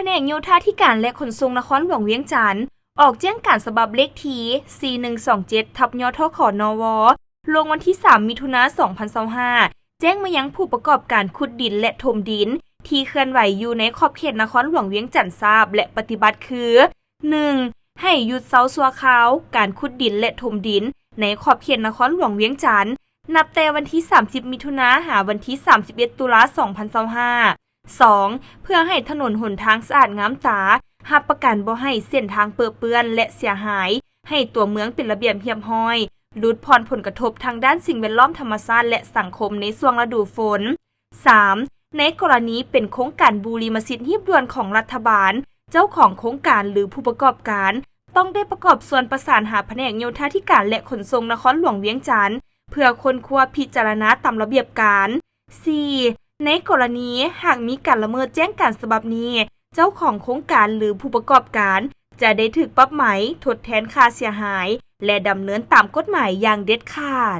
ະແນກໂຍທາທິການ ແລະ ຂົນສົ່ງນະຄອນຫຼວງວຽງຈັນ ອອກແຈ້ງການສະບັບເລກທີ ສີ່ໜຶ່ງສອງເຈັດ ທັບ ຍທຂ ນວ ລົງວັນທີ ສາມ ມິຖຸນາ ສອງພັນຊາວຫ້າ ແຈ້ງມາຍັງຜູ້ປະກອບການຂຸດດິນ ແລະ ຖົມດິນ ທີ່ເຄື່ອນໄຫວຢູ່ໃນຂອບເຂດນະຄອນຫຼວງວຽງຈັນຊາບ ແລະ ປະຕິບັດຄື: ໜຶ່ງ ໃຫ້ຢຸດເຊົາຊົ່ວຄາວການຂຸດດິນ ແລະ ຖົມດິນ ໃນຂອບເຂດນະຄອນຫຼວງວຽງຈັນ ນັບແຕ່ວັນທີ ສາມສິບ ມິຖຸນາ ຫາວັນທີ ສາມສິບເອັດ ຕຸລາ ສອງພັນຊາວຫ້າ. ສອງ ເພື່ອໃຫ້ຖະໜົນຫົນທາງສະອາດງາມຕາ, ຮັບປະກັນບໍ່ໃຫ້ເສັ້ນທາງເປິເປື້ອນ ແລະ ເສຍຫາຍ, ໃຫ້ຕົວເມືອງເປັນລະບຽບຮຽບຮ້ອຍ, ຫຼຸດຜ່ອນຜົນກະທົບທາງດ້ານສິ່ງແວດລ້ອມ, ທຳມະຊາດ ແລະ ສັງຄົມໃນຊ່ວງລະດູຝົນ. ສາມ ໃນກໍລະນີເປັນໂຄງການບູລິມະສິດຮີບດ່ວນຂອງລັດຖະບານ, ເຈົ້າຂອງໂຄງການ ຫຼື ຜູ້ປະກອບການ ຕ້ອງໄດ້ປະກອບສ່ວນປະສານຫາພະແນກໂຍທາທິການ ແລະ ຂົນສົ່ງນະຄອນຫຼວງວຽງຈັນ ເພື່ອຄົ້ນຄວ້າພິຈາລະນາຕາມລະບຽບການ. ສີ່ ໃນກໍລະນີຫາກມີການລະເມີດແຈ້ງການສະບັບນີ້, ເຈົ້າຂອງໂຄງການ ຫຼື ຜູ້ປະກອບການ ຈະໄດ້ຖືກປັບໃໝ, ທົດແທນຄ່າເສຍຫາຍ ແລະ ດຳເນີນຕາມກົດໝາຍຢ່າງເດັດຂາດ.